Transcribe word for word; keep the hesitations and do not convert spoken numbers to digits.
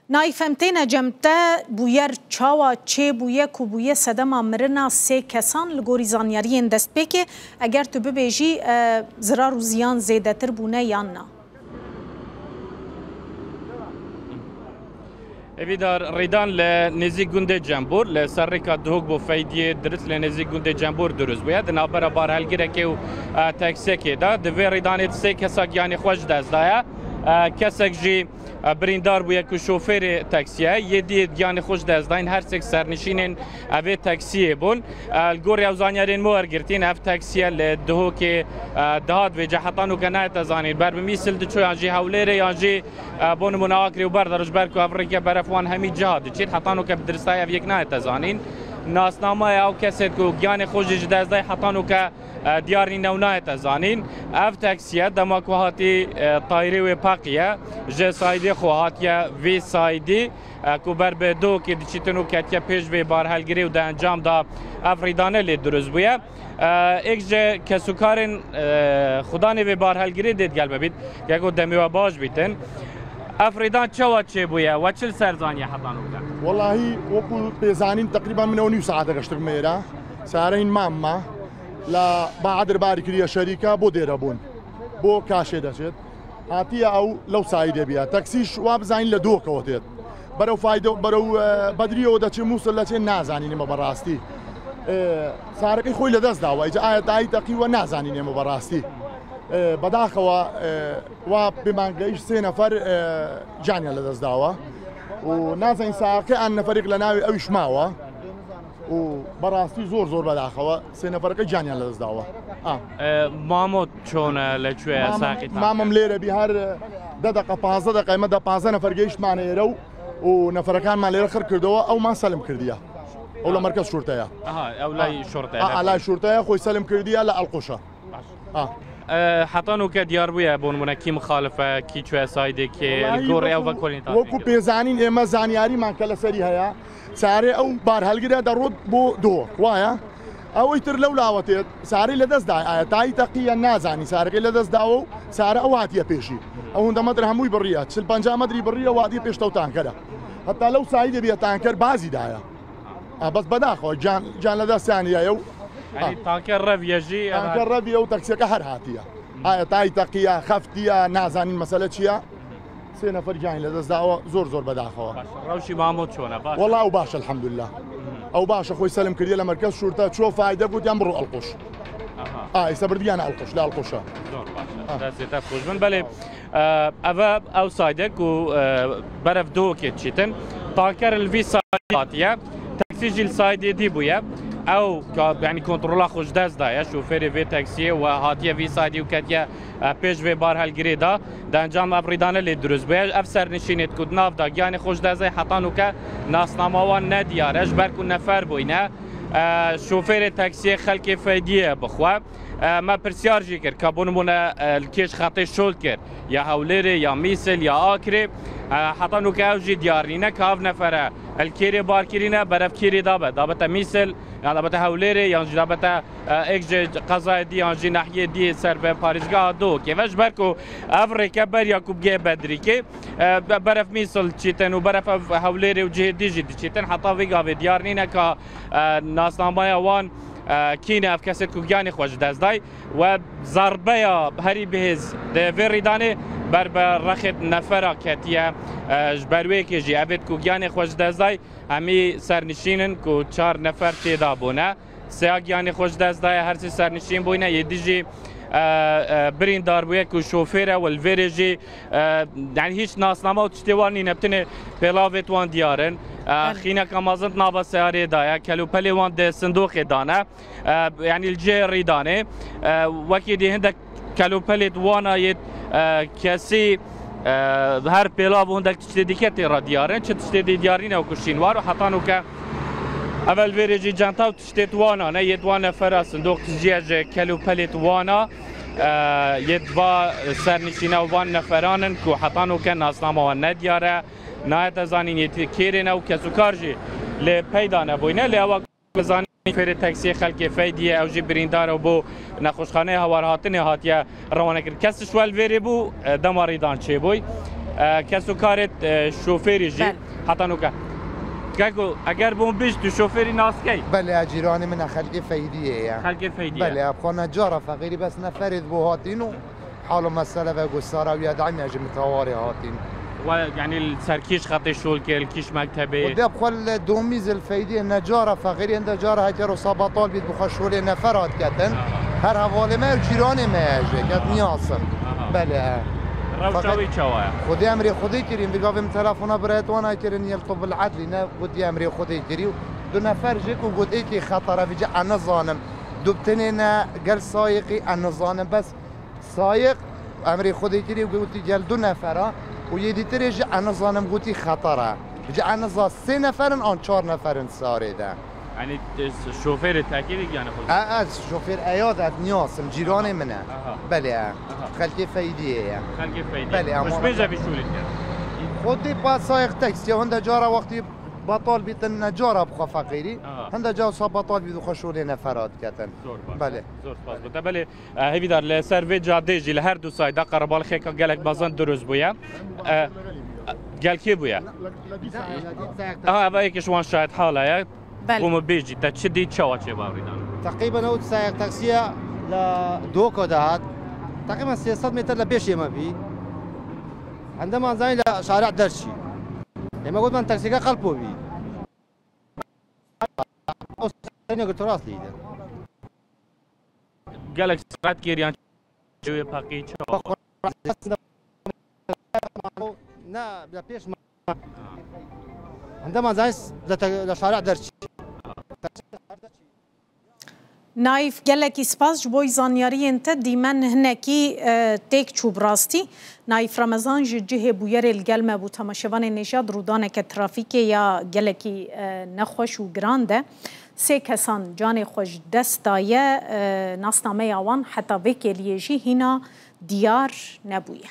Naîf, em têne cem te, bûyer çawa çêbûye ku bûye sedema mirina sê kesan? Li gorî zanyariyên destpêkê, eger tu bibêjî, e, zirar û ziyan zêdetir bûne yan na? Evîdar, rîdan li nêzîk gundê Cembor, li ser rêka Duhok bo Feydiyê, dirist li nêzîk gundê Cembor dirust bûye. Di navbera barhelgirekê û, e, taksiyekê de, di vê rîdanê sê kesa giyanê xwe ji dest daye. E, kesek jî, e, birîndar bûye ku şofêrê taksiyê ye, yê dî giyanê xwe ji dest dayîn, her sêk sernişînên, e, vê taksiyê bûn. E, li gorî ew zanyarên me wergirtîn, ev taksiye li Duhokê, e, dihat vêce, heta nûke nayete zanîn ber bi Mîsil diçû yan jî Hewlêrê yan jî, e, bo nimûne Akrê û berdero, ji ber ku ev rêke beref wan hemî ciha diçît, heta nûke bi diristayî ev yek nayete zanîn. Nasnameya ew kesê ku giyanê xwe jî ji dest dayî heta nûke, e, diyar nîne û nayete zanîn. Ev taksiye dema ku hatî, e, tayîrê wê peqiye, ji saîdê xwe hatiye vî saîdî, e, ku ber bi Duhokê diçîtin û ketiye pêş vê barhelgirê û di encam de ev rîdane lê dirust bûye. E, êk ji kesûkarên, e, xudanê vê barhelgirê dê digel me bît, geko demê we baş bîtin. Ev rîdan çawa çêbûye? We çi li ser zaniye heta nûke? Welahî, wekû pê zanîn, teqrîben min ew nîv saete geştibime êra. Sare hîn mam ma. La Bahadir barî kiriye şerîka bo dêre bûn. Bo Kaşê deçêt. Hatiye ew lew saîdê biya. Taksîş wa bizanîn li Duhokê têt. Berew Fayde, berew, e, Bedriyê û deçê Mûsil deçê nazanînê me berastî. E, sariqî xwe li dest dawa. Îca aya dayî teqî we nazanînê me berastî. E, bedaxewa, e, wa pêmangeyîş sê nefer, e, caniya li dest dawa. Û nazanîn sariqê an neferîk li navê ew îş mawa. û berastî zor zor bedaxewa sê nefereke caniyan li dest dawa. A. E, Mamot çone li çûye Mamam, saqî tan? Mamam lêre bî her, e, deh deqa, panzdeh deqa, me de panzdeh nefer gehiştmane êre û, û neferekan me lêre xir kirdewa, ew man selim kirdiya. Ew li merkez şorteya. Aha, ew lay şorteya. A, a, lay şorteya, xwe selim kirdiya li Elqoşa. Baş. A. E, heta nûke diyar bûye, bo nimûne kî mixalif e, kî çûye saydê kê, li gorî ew vekolîn tan? Wekû pêzanîn ême zanyarî man ke li serî heye. Sarê ew barhelgire derot bo Duhok, waya? Ew îtir lewla we têt, sarê li dest daye, aye tayî teqiye nazanî, sarê li dest dawe û sarê ew hatiye pêşî. Ew hûnde metre hemûyî biriye, çil penca metrî biriye û hatiye pêş tew tankere. Heta lew sayî de biye tanker bazî daye. A, bes bedaxwe, can, can li dest saniye ew. Yanî tanker reviye jî, tanker reviye û taksiyeke her hatiye. Aye tayî teqiye, xeftiye, nazanîn mesele çi ye. Sê nefer giyanî li dest dawa, zor zor bedaxewa. Baş, rewşî Mahmûd çûne, baş. Wela ew baş, elhamdulillah. Ew baş e, xwe selim kiriye li merkez şorta, çû fayde gotiyan biro Elqoş. Aha. A, îse birdiyan Elqoş, li Elqoş e. Zor baş. Ha. Destê te xweş bin. Belê, e, ev e, ew sayde ku, e, berev Duhokê çîtin. Tanker li vî sayde hatiye. Taksî jî li saydê dî bûye. Ew ka, yanî kontrola xwe ji dest daye. Şofêrê vê taksiyê we hatiye vî saydî û ketiye, e, pêş vê barhelgirê de. Di encam ev rîdane lê dirust bûye. Ev sernişînêt ku di nav de giyanê xwe ji dest daye heta nûke nasnama wan nediyar e. Ji ber ku nefer bûyne, e, şofêrê taksiyê xelkê feydiyê bixwe. E, me pirsyar jî kir, ka bo nimûne, e, li kêş xetê şol kir, ya Hewlêrê, ya Mîsil, ya Akrê, e, heta nûke ew jî diyar nîne, ka ev nefere li kêrê bar kirîne, berev kêrê dabe, dabete Mîsil, yan dabete Hewlêrê, yan jî dabete, e, êk ji qezayê dî, yan jî nehiyê dî ser bi parêzgeha Duhokê ve, ji ber ku ev rêke beriya ku bigihê Bedrîkê, e, be-, berev Mîsil diçîtin û berev ev Hewlêrê û cihê dî jî diçîtin, heta vê gavê diyar nîne ka, e, nasnameya wan, e, kî ne ev kesê ku giyanê xwe ji dest day. We zerbeya herî bihêz di vê rîdanê ber bi rexê nefera ketiye, e, ji ber wê yekê jî evêt ku giyanê xwe ji dest day, hemî sernişîn in ku çar nefer tê de bûne. Seya giyanê xwe ji dest daye, her sê sernişîn bûyne, yê dî jî, e, e, birîndar bûye ku şofêr e, we li vêrê jî, e, yanî hîç nasname û tiştê wan nîne, bi tenê pêlavêt wan diyar in. E, xîneka mezin di nava seyarê de ye, kelûpelê wan di sindoqê dane. E, yanî li cihê rîdanê, e, wekî dî hindek kelûpelêt wana yêt, e, kesî, e, her pêlav û hindek tiştê dîke tê re diyar in. Çi tiştê dî diyar nîne wekû şînwar û heta nûke evel vêrê jî centa û tiştêt wana ne, yêt wan nefera sindoq tijî ye ji kelûpelêt wana, e, yêt va sernişîne û van neferan in ku heta nûke nasnama wan nediyar e, nayete zanîn yêt kêrê ne û kesûkar jî lê peyda nebûyne. Lê ewa Zanîn şofêrê taksiyê xelkê feydî ye, ew jî birîndar e û bo nexweşxaneya hewarhatinê hatiye rewane kirin. Kes ji we li vêrê bû, e, dema rîdan çêbûy. E, kes û karê, e, şofêrî jî Belê. heta nûke. Keko, eger bûn bîst tu şofêrî nas key? Belê, cîranê min e, xelkê Feydiyê ye. Xelkê Feydiyê. Belê, xwe necara feqîrî bes neferê bo hatîn û hal û mesele ve gusara û yedemiya ji mitawarê hatîn. We, yanî li ser kîş xetê şol kir, li kîş mektebê. Û de xwe li domî zil Feydiyê necara feqîrî, hinde cara heker û sabatal bît bi xwe şolê nefer hat ketin. Her hevalê me û cîranê me ye jê, ket niyasim. Belê. Rewşa Fakat wî çawa ye? Xwedê emrê Xwedê kirî, vî gavê min telefona birayet wana kirin, yel tu bil edlî ne, got yê emrê Xwedê kirî û du nefer jê ku got êkê xetara vî ci enizanim. Du bi tenê ne gel sayiqî enizanim bes sayiq emrê Xwedê kirî û gotî gel du nefera û yê dîtirê ji enizanim gotî xetara. Ji eniza sê neferin an çar neferin sarê de. Yanî, e, şofêrê tekî de yanî xwe. E, ez şofêr eyad et niyasim, cîranê min e. Aha. Belê e. Aha. Xelkê Feydiyê ye. Xelkê Feydiyê. Belê, ama- Pêşbêje vî şûlî kir. Xwedê pa sayiq taksiye hinde cara wextî batal bîtin necara bi xwe feqîrî. Aha. Hinde cara sa batal bît xwe şolê nefer hat ketin. Zor baş. Belê. Zor spas bo te. Belê, e, hêvîdar li ser vê cadê jî li her du sayda qerebalixêka gelek mezin dirust bûye. E, gel kê bûye? Aha, ev yekî ji wan şahid hala ye. Belê. Bû min bêjî, te çi dît, çawa çêbawrî dan? تقريبا ئەو سایق تەکسیە لە دۆکۆ دەهات، تقريبا سێ سەد متر لە پێشێمە بی. هەندەمان زانی لە شارع دەرچی. ئێمە گوتمان تەکسیەکە قەلپۆ بی. ئەو سەرینە گرتۆ ڕاست لیدە. Gelek siqet kir yan çi wê peqî çawa? نا لە پێشمان هەندەمان زانی لە تە- لە شارع دەرچی. Naîf, gelekî spas ji bo zaniyariyên te. Dîmen hinekî, e, têk çû bi rastî. Naîf Remezan ji cihê bûyerê li gel me bû. Temaşevanên hêja di rûdaneke trafîkê ya gelekî, e, nexweş û giran de sê kesan canê xwe ji dest daye. E, nasnameya wan heta vê kêliyê jî hîna diyar nebûye.